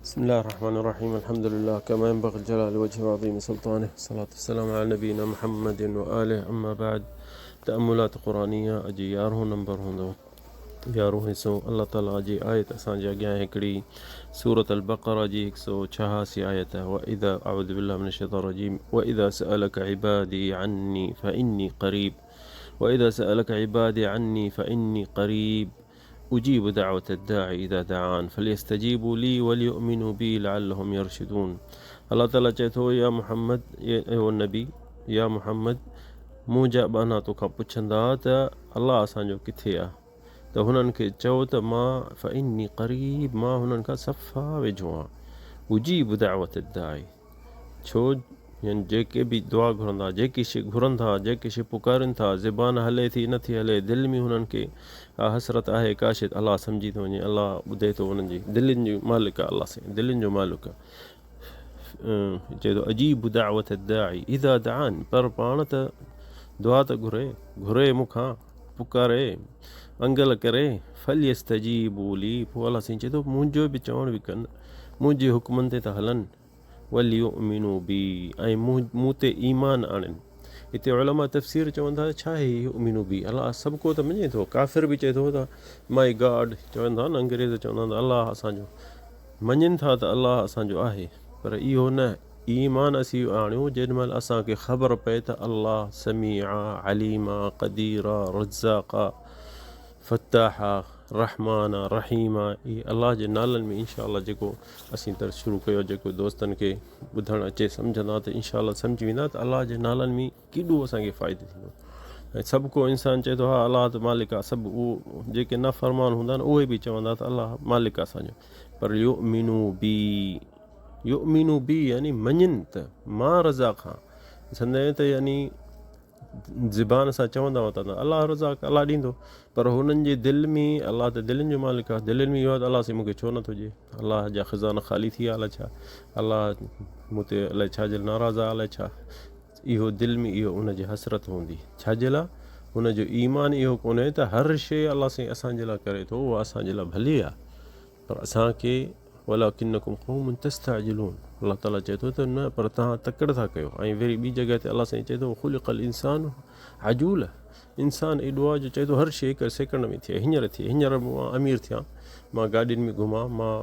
بسم الله الرحمن الرحيم الحمد لله كما ينبغي الجلال وجهه وعظيم سلطانه والصلاة والسلام على نبينا محمد وآله اما بعد تأملات قرآنيه اڄ يارهون نمبر هوندو يارهون حصو الله تعالي جي آيت اسان جي اڳيان هڪڙي سورة البقره جي هڪ سو ڇهاسي آيت واذا اعوذ بالله من الشيطان الرجيم واذا سألك عبادي عني فإني قريب واذا سألك عبادي عني فإني قريب اجيب دعوة الداعي اذا دعان فليستجيبوا لي وليؤمنوا بي لعلهم يرشدون الله تعالي چئي ٿو يا محمد ايو النبي يا محمد منهنجا ٻانها توکان پڇندا ته الله اسان جو ڪٿي آ ته هنن کي چئو ته مان فاني قريب مان هنن کان صفا ويجهو آهيان اجيب دعوة الداعي ڇو يعني جيڪي به دعا گهرندا، جيڪي شيء گهرن ٿا، جيڪي شيء پڪارين ٿا، زبان هلي ٿي نه ٿي هلي، دل ۾ هنن کي ڪا حسرت آهي ڪا شيء ته الله سمجهي ٿو وڃي، الله ٻڌي ٿو انهن جي دلين جو مالڪ آهي الله سائين دلين جو مالڪ آهي. چئي ٿو اجيب دعوت الداعي اذا دعان پر پاڻ ته دعا ته گهري، گهري مون کان، پڪاري، انگل ڪري، فليستجيبوا لي پوء الله سائين چئي ٿو منهنجو به چوڻ به ڪن، منهنجي حڪمن تي ته هلن. وليؤمنوا بي ۽ مون تي ايمان آڻين. هتي علماء تفسير چون ٿا ته ڇا آهي يؤمنوا بي الله سڀ ڪو ته مڃي ٿو ڪافر به چئي ٿو ته مائي گاڊ چون ٿا نه انگريز چوندا آهن ته الله اسان جو مڃين ٿا ته الله اسان جو آهي پر اهو نه ايمان اسين آڻيون جيڏي مهل اسان کي خبر پئي ته الله سميع آ عليم آ قدير آ رزاق آ فتاح آ رحمان آ رحيم آ اهي الله جي نالن ۾ انشاء الله جيڪو اسين درس شروع ڪيو جيڪو دوستن کي ٻڌڻ اچي سمجهندا ته انشاء الله سمجهي ويندا ته الله جي نالن ۾ ڪيڏو اسان کي فائدو ٿيندو ۽ سڀ ڪو انسان چئي ٿو ها الله ته مالڪ آ سڀ اهو جيڪي نافرمان هوندا آهن اهي به چوندا ته الله مالڪ آ اسان جو پر يؤمنو بي يؤمنو بي يعني مڃن ته مان رزاق هان سندين ته يعني زبان سان چوندا هئا ته الله رزاق الله ڏيندو پر هنن جي دل ۾ الله ته دلين جو مالڪ آهي دلين ۾ اهو آهي ته الله سائين مون کي ڇو نٿو ڏئي الله جا خزانا خالي ٿي ويا الائي ڇا الله مون تي الائي ڇا جي ناراض آهي الائي ڇا اهو دل ۾ اهو ان جي حسرت هوندي ڇا جي لاء هن جو ايمان اهو ڪونهي ته هر شيء الله سائين اسان جي لاء ڪري ٿو اها اسان جي لاء ڀلي آهي پر اسان کي ولڪنڪم قوم تستعجلون الله تعالي چئي ٿو ته نه پر توهان تڪڙ ٿا ڪيو ۽ وري ٻي جڳهه تي الله سائين چئي ٿو خلق الانسان عجولا انسان ايڏو آهي جو چئي ٿو هر شيء هڪ سيڪنڊ ۾ ٿئي هينئر ٿئي هينئر مان امير ٿيان مان گاڏين ۾ گهمان مان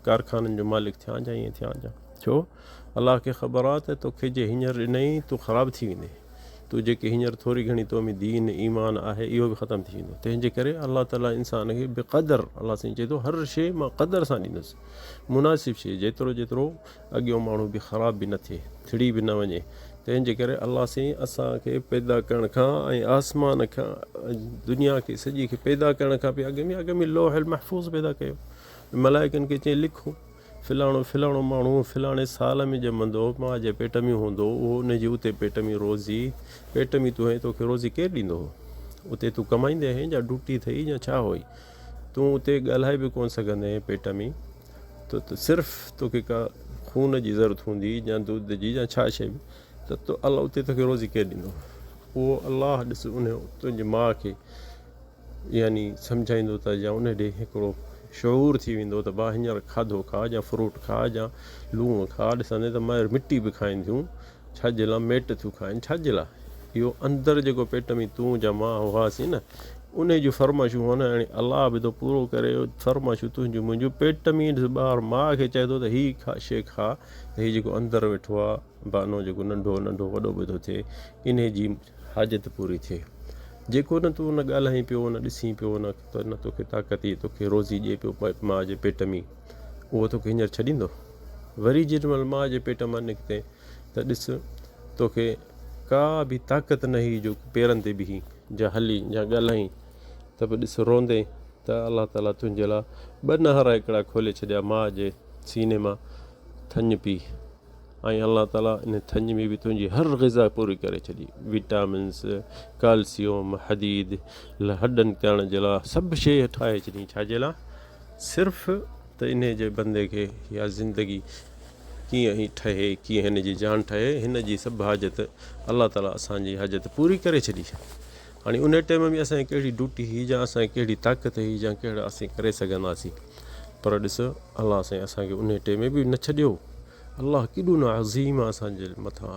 ڪارخانن جو مالڪ ٿيان جا ائين ٿيان جا ڇو الله کي خبر آهي ته توکي جي هينئر ڏنئي تون خراب ٿي ويندين تون جيڪي هينئر ٿوري گهڻي تو ۾ دين ايمان آهي اهو به ختم ٿي ويندو تنهن جي ڪري الله تعالي انسان کي بقدر الله سائين چئي ٿو هر شيء مان قدر سان ڏيندس مناسب شيء جيترو جيترو اڳيون ماڻهو به خراب به نه ٿئي ٿڙي به نه وڃي تنهن جي ڪري الله سائين اسان کي پيدا ڪرڻ کان ۽ آسمان کان دنيا کي سڄي کي پيدا ڪرڻ کان به اڳ ۾ اڳ ۾ لوح المحفوظ پيدا ڪيو ملائڪن کي چيائين لکو فلاڻو فلاڻو ماڻهو فلاڻي سال ۾ ڄمندو، ماء جي پيٽ ۾ هوندو، اهو ان جي اتي پيٽ ۾ روزي، پيٽ ۾ تون هئين توکي روزي ڪير ڏيندو هو؟ اتي تون ڪمائيندي هئين يا ڊوٽي اٿئي يا ڇا هئي؟ تون اتي ڳالهائي به ڪونه سگهندي هئين پيٽ ۾ ته صرف توکي ڪا خون جي ضرورت هوندي يا دودھ جي يا ڇا شيء به ته تو الله اتي توکي روزي ڪير ڏيندو هو؟ اهو الله ڏس ان تنهنجي ماء کي يعني سمجهائيندو ته يا ان ڏي هڪڙو شعور ٿي ويندو ته ڀاء هينئر کاڌو کاء يا فروٽ کاء يا لوڻ کاء ڏسندين ته مائر مٽي به کائين ٿيون ڇا جي لاء ميٽ ٿيون کائن ڇا جي لاء اهو اندر جيڪو پيٽ ۾ تون جا مان هئاسين نه انهي جون فرمائشون هئن هاڻي الله به ٿو پورو ڪري فرمائشون تنهنجون منهنجون پيٽ ۾ ڏس ٻار ماء کي چئي ٿو ته هي کا شي کاء ته هي جيڪو اندر ويٺو آهي بانو جيڪو ننڍو ننڍو وڏو به ٿو ٿئي انهي جي حاجت پوري ٿئي. جيڪو نه تون نه ڳالهائين پيو نه ڏسين پيو نه نه توکي طاقت ئي توکي روزي ڏئي پيو ماء جي پيٽ ۾ اهو توکي هينئر ڇڏيندو؟ وري جيڏي مهل ماء جي پيٽ مان نڪتين ته ڏس توکي ڪا به طاقت نه هئي جو پيرن تي بيهين جا هلين جا ڳالهائين ته به ڏس روئندين ته الله تعاليٰ تنهنجي لاء ٻه نهر هڪڙا کولي ڇڏيا ماء جي سيني مان ٿڃ پي. ۽ الله تعالي ان ٿڃ ۾ به تنهنجي هر غذا پوري ڪري ڇڏي وٽامنس ڪالسيوم حديد هڏن ڪرڻ جي لاء سڀ شيء ٺاهي ڇڏي ڇا جي لاء صرف ته انهي جي بندي کي يا زندگي ڪيئن هي ٺهي ڪيئن هن جي جان ٺهي هن جي سڀ حاجت الله تعالي اسان جي حاجت پوري ڪري ڇڏي هاڻي ان ٽيم ۾ اسان جي ڪهڙي ڊيوٽي هئي يا اسان جي ڪهڙي طاقت هئي يا ڪهڙا اسين ڪري سگهنداسين پر. پر ڏس الله سائين اسان کي انهي ٽيم ۾ به نه ڇڏيو. الله ڪيڏو نه عظيم آ اسان جي مٿان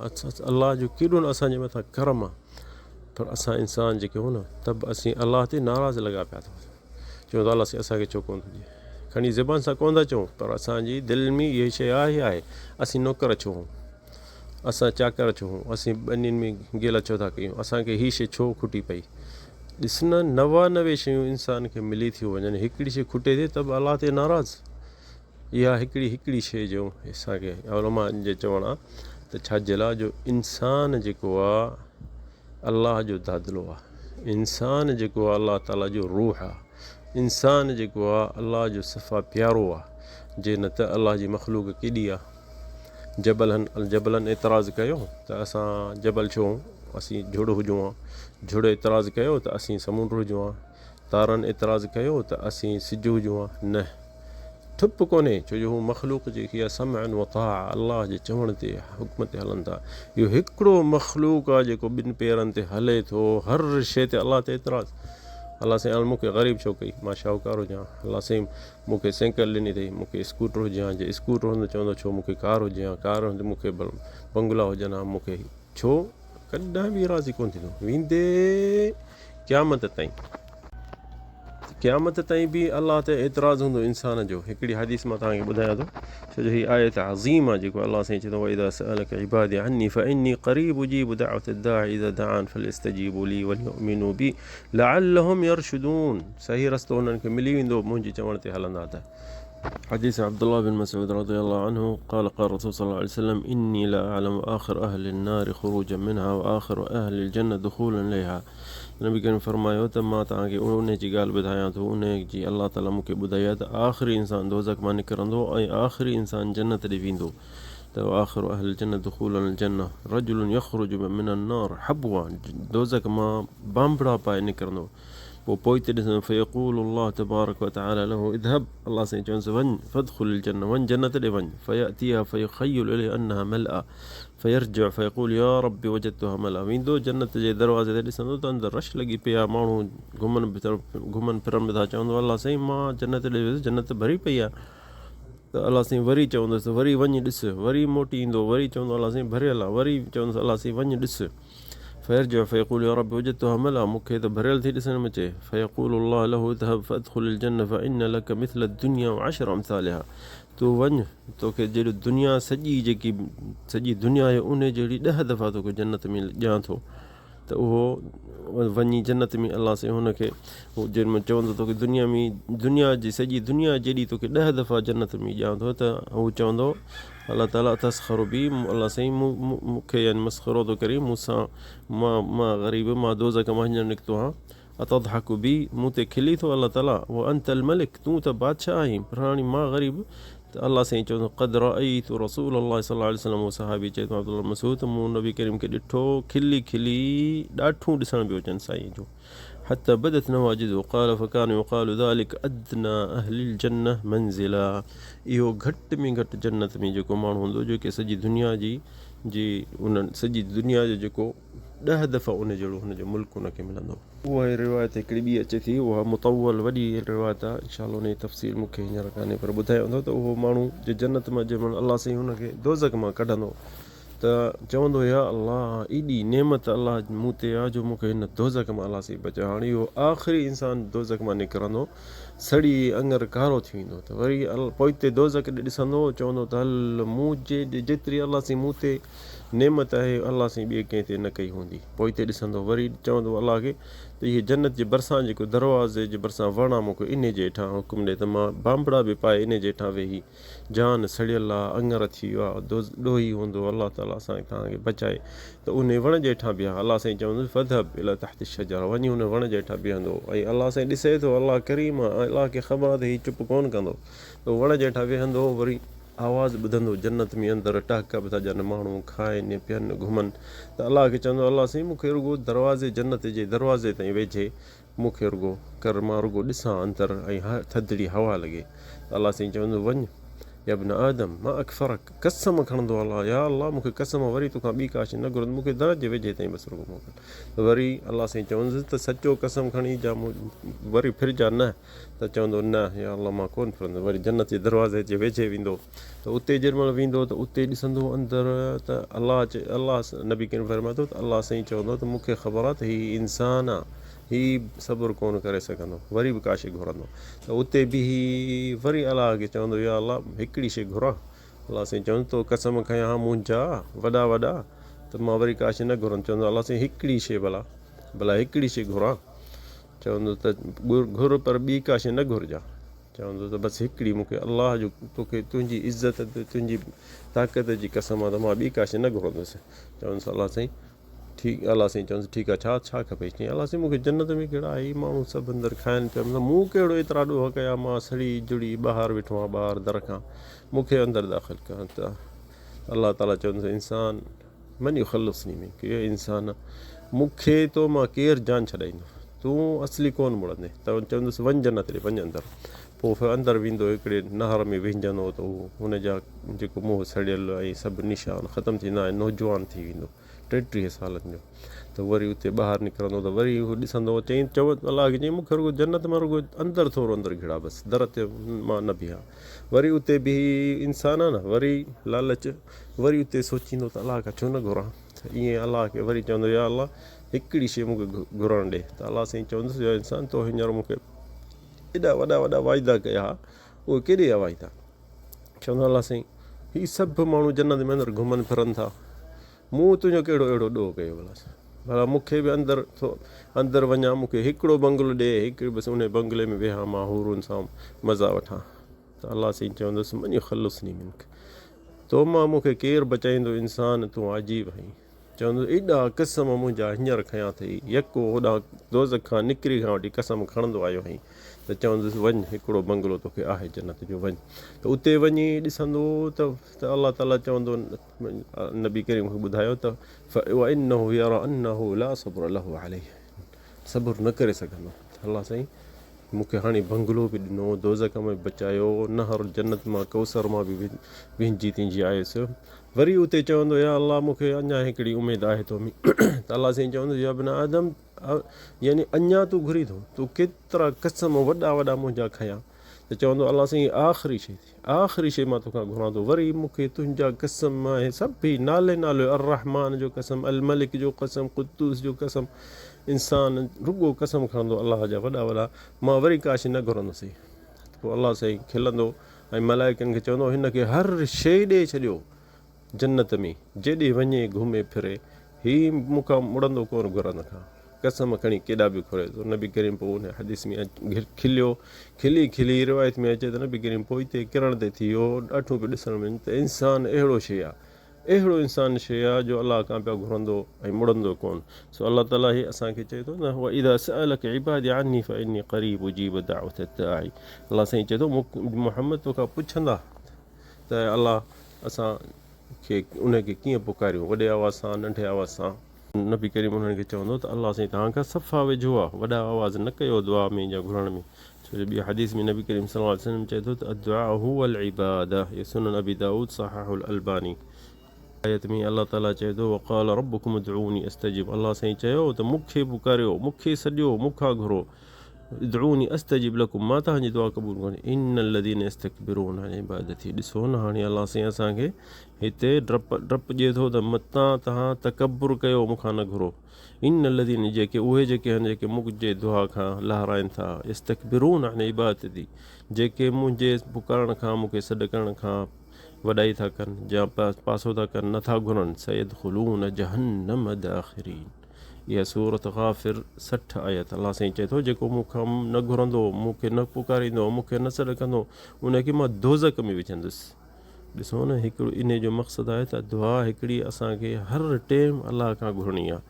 الله جو ڪيڏو نه اسان جي مٿان ڪرم آ پر اسان انسان جيڪي هون نه ته به اسين الله تي ناراض لڳا پيا اٿئون چون ٿا الله سائين اسان کي ڇو ڪونه ٿو ڏئي کڻي زبان سان ڪونه ٿا چئون پر اسان جي دل ۾ اها شيء آهي آهي اسين نوڪر ڇو هون اسان چاڪر ڇو هون اسين ٻنين ۾ گيلا ڇو ٿا ڪيون اسان کي هي شيء ڇو کٽي پئي ڏس نه 99 شيون انسان کي ملي ٿيون وڃن هڪڙي شيء کٽي ٿي ته به الله تي ناراض اها هڪڙي هڪڙي شيء جو اسان کي علماء جي چوڻ آ ته ڇا جي لاء جو انسان جيڪو آ الله جو دادلو آ انسان جيڪو آ الله تعالي جو روح آ انسان جيڪو آ الله جو صفا پيارو آ جي نه ته الله جي مخلوق ڪيڏي آ جبلن جبلن اعتراض ڪيو ته اسان جبل ڇو اسين جھڙ هجون ها جھڙ اعتراض ڪيو ته اسين سمنڊ هجون ها تارن اعتراض ڪيو ته اسين سج هجون ها؟ نه، ٺپ ڪونهي، ڇو جو هو مخلوق جيڪي آهي سمعا و طاعة الله جي چوڻ تي حڪم تي هلن ٿا. اهو هڪڙو مخلوق آهي جيڪو ٻن پيرن تي هلي ٿو، هر شيء تي الله تي اعتراض. الله سائين هاڻ مون کي غريب ڇو ڪئي، مان شاهوڪار هجان ها. الله سائين مون کي سائيڪل ڏني اٿئي، مون کي اسڪوٽر هجي ها، جي اسڪوٽر هوندو چوندو ڇو مون کي ڪار هجي ها، ڪار هوندي مون کي بنگلا هجن ها، مون کي ڇو؟ ڪڏهن به راضي ڪونه ٿيندو، ويندي قيامت تائين قيامت تائين به الله تي اعتراض هوندو انسان جو هڪڙي حديث مان توهان کي ٻڌايان ٿو ڇو جو هي آيت عظيم آهي جيڪو الله سائين چئي ٿو واذا سالك عبادي عني فاني قريب اجيب دعوه الداعي اذا دعان فليستجيبوا لي وليؤمنوا بي لعلهم يرشدون صحيح رستو انهن کي ملي ويندو منهنجي چوڻ تي هلندا ته حديث عبد الله بن مسعود رضي الله عنه قال قال رسول صلى الله عليه وسلم إني لا أعلم آخر أهل النار خروجا منها وآخر أهل الجنة دخولا إليها نبي ڪريم فرمايو ته مان توهان کي انهي جي ڳالهه ٻڌايان ٿو انهي جي الله تعالي مون کي ٻڌائي آهي ته آخري انسان دوزخ مان نڪرندو ۽ آخري انسان جنت ڏي ويندو ته آخر اهل الجنة دخولا الجنة رجل يخرج من النار حبوا دوزخ مان بانبڙا پائي نڪرندو پوء پوئتي ڏسندو فيقول الله تبارڪ وتعالي له اذهب الله سائين چوندس وڃ فادخل الجنة وڃ جنت ڏي وڃ فيأتيها فيخيل اليه انها ملأ فيرجع فيقول يا رب وجدتها ملأ ويندو جنت جي دروازي تي ڏسندو ته اندر رش لڳي پئي آهي ماڻهو گهمن گهمن ڦرن به ٿا چوندو الله سائين مان جنت ڏي ويس جنت ڀري پئي آهي ته الله سائين وري چوندس وري وڃ ڏس وري موٽي ايندو وري چوندو الله سائين ڀريل آهي وري چوندس الله سائين وڃ ڏس فيرجع فيقول يا رب وجدتها ملأ مون کي ته ڀريل ٿي ڏسڻ ۾ اچي فيقول الله له اذهب فادخل الجنة فإن لك مثل الدنيا وعشر امثالها تون وڃ توکي جيڏو دنيا سڄي جيڪي سڄي دنيا آهي ان جهڙي ڏهه دفعا توکي جنت ۾ ڏيان ٿو ته اهو وڃي جنت ۾ الله سائين هن کي جنهن ۾ چوندو توکي دنيا ۾ دنيا جي سڄي دنيا جيڏي توکي ڏهه دفعا جنت ۾ ڏيان ٿو ته هو چوندو الله تعالي تسخر بي الله سائين مون کي يعني مسخرو ٿو ڪرين مون سان مان مان غريب مان دوزخ مان هينئر نڪتو آهيان اتضحڪ بي مون تي کلي ٿو الله تعالي وانت الملڪ تون ته بادشاهه آهين پر هاڻي مان غريب ته الله سائين چوندو قد رايت رسول الله صلي الله عليه وسلم هو صحابي چئي ٿو عبدالله بن مسعود ته مون نبي ڪريم کي ڏٺو کلي کلي ڏاٺون ڏسڻ پيو اچن سائين جون حتى بدت نواجذه قال فڪان يقال ذلك ادنى اهل الجنه منزلا اهو گهٽ ۾ گهٽ جنت ۾ جيڪو ماڻهو هوندو جيڪي سڄي دنيا جي جي ان سڄي دنيا جو جيڪو ڏهه دفعا ان جهڙو هن جو ملڪ ان کي ملندو. اها ئي روايت هڪڙي ٻي اچي ٿي، اها مطول وڏي روايت آهي، انشاء الله ان جي تفصيل مون کي هينئر ڪانهي پر ٻڌايو اٿو ته اهو ماڻهو جو جنت مان جنهن مهل الله سائين هن کي دوزخ مان ڪڍندو ته چوندو يا الله ايڏي نعمت الله مون تي آ جو مون کي هن دوزخ مان الله سائين بچايو هاڻي اهو آخري انسان دوزخ مان نڪرندو سڙي اڱر ڪارو ٿي ويندو ته وري پوئتي دوزخ ڏي ڏسندو چوندو ته هل مون جي جيتري الله سائين مون تي نعمت آهي الله سائين ٻئي ڪنهن تي نه ڪئي هوندي. پوئتي ڏسندو وري چوندو الله کي ته هيء جنت جي ڀرسان جيڪو دروازي جي ڀرسان وڻ آ مون کي انهي جي هيٺان حڪم ڏي ته مان بانبڙا به پائي انهي جي هيٺان ويهي جان سڙيل آ اڱر ٿي ويو آ ڏوهي هوندو الله تعالي اسان کي توهان کي بچائي ته انهي وڻ جي هيٺان بيهان الله سائين چوندس فاذهب الي تحت الشجره وڃي ان وڻ جي هيٺان بيهندو ۽ الله سائين ڏسي ٿو الله ڪريم آ الله کي خبر آ ته هي چپ ڪونه ڪندو ته وڻ جي هيٺان ويهندو وري آواز ٻڌندو جنت ۾ اندر ٽهڪ به ٿا ڏين ماڻهو کائن پين گهمن ته الله کي چوندو الله سائين مون کي رڳو دروازي جنت جي دروازي تائين ويجهي مون کي رڳو ڪر مان رڳو ڏسان اندر ۽ ٿڌڙي هوا لڳي ته الله سائين چوندو وڃ يا ابن آدم ما اڪفرک، قسم کڻندو الله، يا الله مون کي قسم وري توکان ٻي ڪا شيء نه گهرندس، مون کي در جي ويجهي تائين بس رڳو موڪل. ته وري الله سائين چوندس ته سچو قسم کڻي جا مون وري ڦرجان نه، ته چوندو نه يا الله مان ڪونه ڦرندس، وري جنت جي دروازي جي ويجهي ويندو ته اتي جيڏي مهل ويندو ته اتي ڏسندو اندر ته الله الله نبي ڪريم فرمائي ٿو ته الله سائين چوندو ته مون کي خبر آهي ته هي انسان آهي هي صبر ڪونه ڪري سگهندو وري به ڪا شيء گهرندو ته اتي بيهي وري الله کي چوندو يا الله هڪڙي شيء گهران الله سائين چوندو تو قسم کنيا ها منهنجا وڏا وڏا ته مان وري ڪا شيء نه گهرندس چوندو الله سائين هڪڙي شيء ڀلا ڀلا هڪڙي شيء گهران چوندو ته گهر پر ٻي ڪا شيء نه گهرجان چوندو ته بس هڪڙي مون کي الله جو توکي تنهنجي عزت تنهنجي طاقت جي قسم آ ته مان ٻي ڪا شيء نه گهرندس چوندس الله سائين ٺيڪ الله سائين چوندس ٺيڪ آ ڇا ڇا کپي چيائين الله سائين مون کي جنت ۾ ڪهڙا هي ماڻهو سڀ اندر کائن پيا مطلب مون ڪهڙو ايترا ڏوهه ڪيا مان سڙي جڙي ٻاهر ويٺو آهيان ٻاهر در کان مون کي اندر داخل ڪر ته الله تعاليٰ چوندس انسان من يخلصني منڪ اي انسان مون کي تو مان ڪير جان ڇڏائيندو تون اصلي ڪونه مڙندين ته چوندس وڃ جنت ڏي وڃ اندر پوء اندر ويندو هڪڙي نهر ۾ وهنجندو ته هو هن جا جيڪو منهن سڙيل ۽ سڀ نشان ختم ٿيندا ۽ نوجوان ٿي ويندو 33 سالن جو ته وري اتي ٻاهر نڪرندو ته وري هو ڏسندو چئين چو الله کي چئين مون کي رڳو جنت مان رڳو اندر ٿورو اندر گهڙا بس در تي مان نه بيهان وري اتي بيهي انسان آ نه وري لالچ وري اتي سوچيندو ته الله کان ڇو نه گهران ته ائين الله کي وري چوندو يا الله هڪڙي شيء مون کي گهرڻ ڏي ته الله سائين چوندس يا انسان تو هينئر مون کي ايڏا وڏا وڏا واعدا ڪيا ها اهي ڪيڏي ويا واعدا چوندو الله سائين هي سڀ ماڻهو جنت ۾ اندر گهمن ڦرن ٿا مون تنهنجو ڪهڙو اهڙو ڏوهه ڪيو ڀلا ڀلا مون کي به اندر ٿو اندر وڃان مون کي هڪڙو بنگلو ڏي هڪڙي بس ان بنگلي ۾ ويهان مان حورن سان مزا وٺان ته الله سائين چوندس من يخلصني منڪ تو مان مون کي ڪير بچائيندو انسان تون عجيب آهين چوندو ايڏا قسم منهنجا هينئر کنيا اٿئي، يڪو هوڏانهن دوزخ کان نڪري کان وٺي قسم کڻندو آيو آهين ته چوندس وڃ هڪڙو بنگلو توکي آهي جنت جو وڃ ته اتي وڃي ڏسندو ته ته الله تعالي چوندو نبي ڪريم کي ٻڌايو ته وانه يرا انه لا صبر له عليه صبر نه ڪري سگهندو الله سائين مون کي هاڻي بنگلو به ڏنو، دوزخ مان به بچايو، نهر جنت مان ڪوثر مان به وهنجي تنهنجي آيس. وري اتي چوندو يا الله مون کي اڃا هڪڙي اميد آهي تو ۾. ته الله سائين چوندو يا ابن آدم يعني اڃا تون گهرين ٿو، تو ڪيترا قسم وڏا وڏا منهنجا کنيا. ته چوندو الله سائين هي آخري شيء ٿي، آخري شيء مان توکان گهران ٿو، وري مون کي تنهنجا قسم ۽ سڀ هي نالي نالي الرحمان جو قسم، الملڪ جو قسم، قدوس جو قسم، انسان رڳو قسم کڻندو الله جا وڏا وڏا، مان وري ڪا شيء نه گهرندس. ته پوء الله سائين کلندو ۽ ملائڪن کي چوندو هن کي هر شيء ڏئي ڇڏيو، جنت ۾ جيڏي وڃي گهمي ڦري، هي مون کان مڙندو ڪونه گهرن کان، قسم کڻي ڪيڏا به گهري ٿو. نبي ڪريم پوء ان حديث ۾ کليو، کلي کلي روايت ۾ اچي ته نبي ڪريم پوئتي ڪرڻ تي ٿي ويو، ڏاٺون پيو ڏسڻ ۾ ته انسان اهڙو شيء آ، اهڙو انسان شيء آ جو الله کان پيو گهرندو ۽ مڙندو ڪونه. سو الله تعاليٰ هي اسان کي چئي ٿو نه واذا سألک عبادي عني فاني قريب اجيب دعوة الداعي الله سائين چئي ٿو محمد توکان پڇندا ته الله اسان کي ان کي ڪيئن پڪاريون وڏي آواز سان ننڍي آواز سان. نبي ڪريم انهن کي چوندو ته الله سائين توهان کان صفا ويجهو آهي وڏا آواز نه ڪيو دعا ۾ يا گهرڻ ۾ ڇو جو ٻي حديث ۾ نبي ڪريم صلي الله عليه وسلم چئي ٿو ته الدعاء هو العباده هي سنن ابي داود صححه الالباني. آيت ۾ الله تعالي چئي ٿو وقال ربڪم ادعوني استجب الله سائين چيو ته مون کي پڪاريو مون کي سڏيو مون کان گهرو ادعوني استجب لڪم مان توهان جي دعا قبول ڪندس ان الذين يستڪبرون عن عبادتي ڏسو نه هاڻي الله سائين اسان کي هتي ڊپ ڊپ ڏئي ٿو ته متان توهان تڪبر ڪيو مون کان نه گهرو ان الذين جيڪي اهي جيڪي آهن جيڪي منهنجي دعا کان لهرائن ٿا يستڪبرون عن عبادتي جيڪي منهنجي پڪارڻ کان مون کي سڏ ڪرڻ کان وڏائي ٿا ڪن يا پاسو ٿا ڪن نٿا گهرن سيدخلون جهنم داخرين اها سورة غافر 60 آيت الله سائين چئي ٿو جيڪو مون کان نه گهرندو مون کي نه پڪاريندو مون کي نه سڏ ڪندو ان کي مان دوزخ ۾ وجهندس ڏسو نه هڪڙو انهي جو مقصد آهي ته دعا هڪڙي اسان کي هر ٽيم الله کان گهرڻي آهي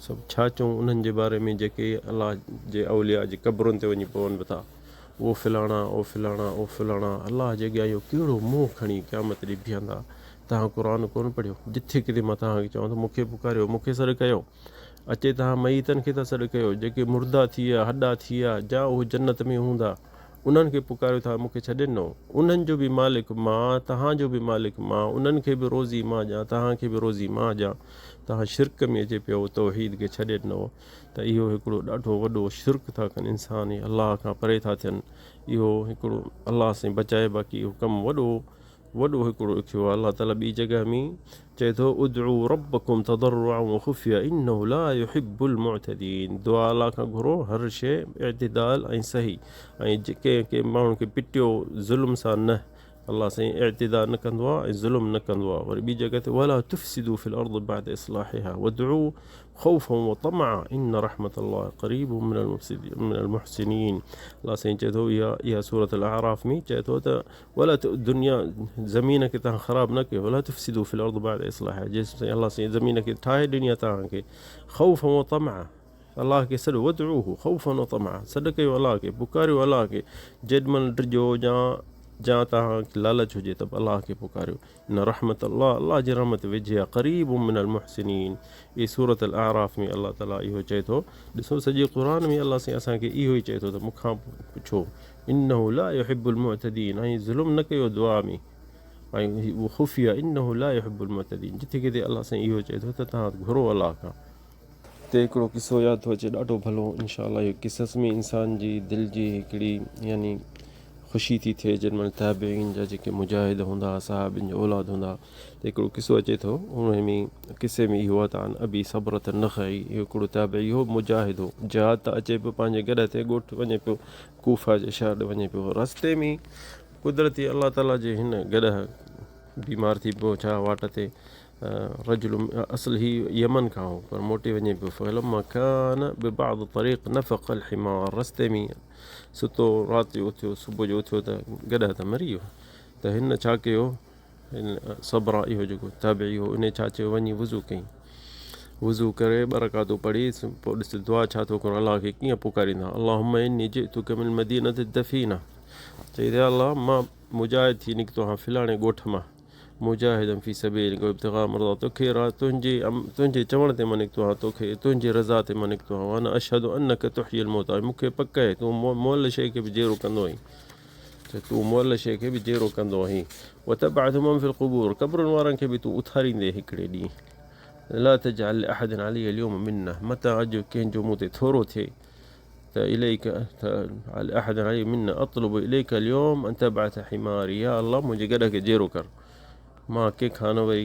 سڀ ڇا چئون انهن جي باري ۾ جيڪي الله جي اولياء جي قبرن تي وڃي پون به ٿا او فلاڻا او فلاڻا او فلاڻا الله جي اڳيان اهو ڪهڙو منهن کڻي قيامت ڏينهن بيهندا توهان قرآن ڪونه پڙهيو جٿي ڪٿي مان توهان کي چوان ٿو مون کي پڪاريو مون کي سڏ ڪيو اچي توهان ميتن کي ٿا سڏ ڪيو جيڪي مردا ٿي ويا هڏا ٿي ويا جا اهي جنت ۾ هوندا انهن کي پڪاريو ٿا مون کي ڇڏي ڏنو. انهن جو به مالڪ مان، توهان جو به مالڪ مان، انهن کي به روزي مان ڏيان، توهان کي به روزي مان ڏيان. توهان شرڪ ۾ اچي پيو، توحيد کي ڇڏي ڏنو ته اهو هڪڙو ڏاڍو وڏو شرڪ ٿا ڪن انسان ۽ الله کان پري ٿا ٿين. اهو هڪڙو الله سائين بچائي باقي اهو ڪم وڏو وڏو هڪڙو ڏکيو آهي الله تعالي ٻي جڳهه ۾ چئي ٿو ادعو ربڪم تضرعا وخفيا انه لا يحب المعتدين دعا الله کان گهرو هر شيء اعتدال ۽ صحيح ۽ ڪنهن ڪنهن ماڻهن کي پٽيو ظلم سان نه الله سائين اعتدا نه ڪندو آهي ۽ ظلم نه ڪندو آهي وري ٻي جڳهه تي ولا تفسدوا في الارض بعد اصلاحها وادعوا خوفا وطمعا ان رحمة الله قريب من من المحسنين الله سائين چئي ٿو اها اها سورة الاعراف ۾ چئي ٿو ته ولا دنيا زمين کي توهان خراب نه ڪيو ولا تفسدوا في الارض بعد اصلاحها جيسين الله سائين زمين کي ٺاهي ڏني آهي توهان کي خوفا وطمعا الله کي سڏ ودعوه خوفا وطمعا سڏ ڪيو الله کي پڪاريو الله کي جيڏ مهل ڊڄو جا جا توهان کي لالچ هجي ته به الله کي پڪاريو ان رحمت الله الله جي رحمت ويجهي آهي قريب من المحسنين اي سورة الاعراف ۾ الله تعالي اهو چئي ٿو ڏسو سڄي قرآن ۾ الله سائين اسان کي اهو ئي چئي ٿو ته مون کان پڇو انه لا يحب المعتدين ۽ ظلم نه ڪيو دعا ۾ ۽ اهو خفيه انه لا يحب المعتدين جٿي ڪٿي الله سائين اهو چئي ٿو ته توهان گهرو الله کان. تي هڪڙو قصو ياد ٿو اچي ڏاڍو ڀلو انشاء الله اهو قصص ۾ انسان جي دل جي هڪڙي يعني خوشي ٿي ٿئي جن مهل تابعين جا جيڪي مجاهد هوندا هئا صحابين جو اولاد هوندا هئا ته هڪڙو قصو اچي ٿو ان ۾ قصي ۾ اهو آهي ته عن ابي صبرة النخعي اهو هڪڙو تابعي هو مجاهد هو جهاد ته اچي پيو پنهنجي گڏهه تي ڳوٺ وڃي پيو ڪوفه جي شهر ڏي وڃي پيو رستي ۾ قدرتي الله تعاليٰ جي هن گڏهه بيمار ٿي پيو ڇا واٽ تي رجل اصل هي يمن کان هو پر موٽي وڃي پيو فلما كان ببعض الطريق نفق الحمار رستي ۾ ستو رات جو اٿيو صبح جو اٿيو ته گڏهه ته مري ويو ته هن ڇا ڪيو هن صبرا اهو جيڪو تابعي هو ان ڇا چيو وڃي وضو ڪئي وضو ڪري ٻه رڪعتون پڙهي پوء ڏس دعا ڇا ٿو ڪرو الله کي ڪيئن پڪاريندا اللهم اني جئتک من مدينه الدفينه چئي ته الله مان مجاهد ٿي نڪتو آهيان فلاڻي ڳوٺ مان مجاهدا في سبيلک وابتغاء مرضاتک توکي تنهنجي تنهنجي چوڻ تي مان نڪتو آهيان توکي تنهنجي رضا تي مان نڪتو آهيان وانا اشهد انک تحيي الموتى ۽ مون کي پڪ آهي تون مئل شيء کي به جيئرو ڪندو آهين ته تون مئل شيء کي به جيئرو ڪندو آهين وتبعث من في القبور قبرن وارن کي به تون اٿاريندين هڪڙي ڏينهن لا تجعل لاحد علي اليوم منه متان اڄ ڪنهن جو مون تي ٿورو ٿئي ته اليک احد علي منا اطلب اليک اليوم ان تبعث حماري يا الله منهنجي گڏهه کي جيئرو ڪر مان ڪنهن کان نه وري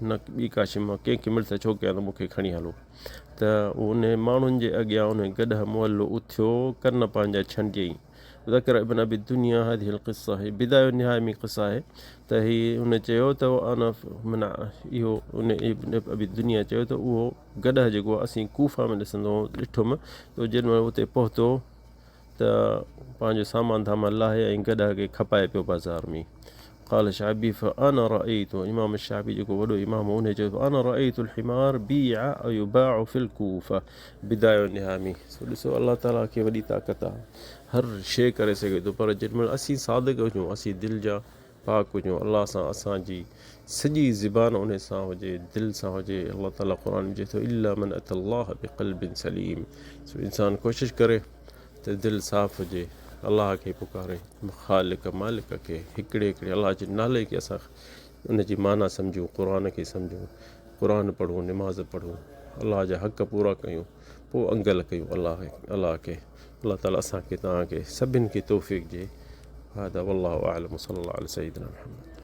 نه ٻي ڪا شيء مان ڪنهن کي ملت ڇو ڪيان ته مون کي کڻي هلو ته ان ماڻهن جي اڳيان ان گڏهه مئل اٿيو ڪن پنهنجا ڇنڊيائين ذڪر ابن ابي الدنيا هذه القصه هي بدايه النهايه ۾ قصه آهي ته هي ان چيو ته انا من اهو ان ابن ابي الدنيا چيو ته اهو گڏهه جيڪو اسين ڪوفه ۾ ڏسندو هو ڏٺم ته جيڏي مهل اتي پهتو ته پنهنجو سامان ڌامان لاهي ۽ گڏهه کي کپائي پيو بازار ۾ قال شعبي فانا رايت امام الشعبي جيڪو وڏو امام هو انهي چيو فانا رايت الحمار بيع او يباع في الكوفه بدايه النهايه ۾ سو ڏسو الله تعالي کي وڏي طاقت آهي هر شيء ڪري سگهي ٿو پر جيڏي مهل اسين صادق هجون اسين دل جا پاڪ هجون الله سان اسان جي سڄي زبان انهي سان هجي دل سان هجي الله تعالي قرآن ۾ چئي ٿو الا من اتي الله بقلب سليم سو انسان ڪوشش ڪري ته دل صاف هجي الله کي پڪاري خالق مالڪ کي هڪڙي هڪڙي الله جي نالي کي اسان ان جي معنيٰ سمجهون قرآن کي سمجهون قرآن پڙهون نماز پڙهون الله جا حق پورا ڪيون پوء انگل ڪيون الله الله کي الله تعالي اسان کي توهان کي سڀن کي توفيق ڏي هذا والله اعلم وصلي الله علي سيدنا محمد.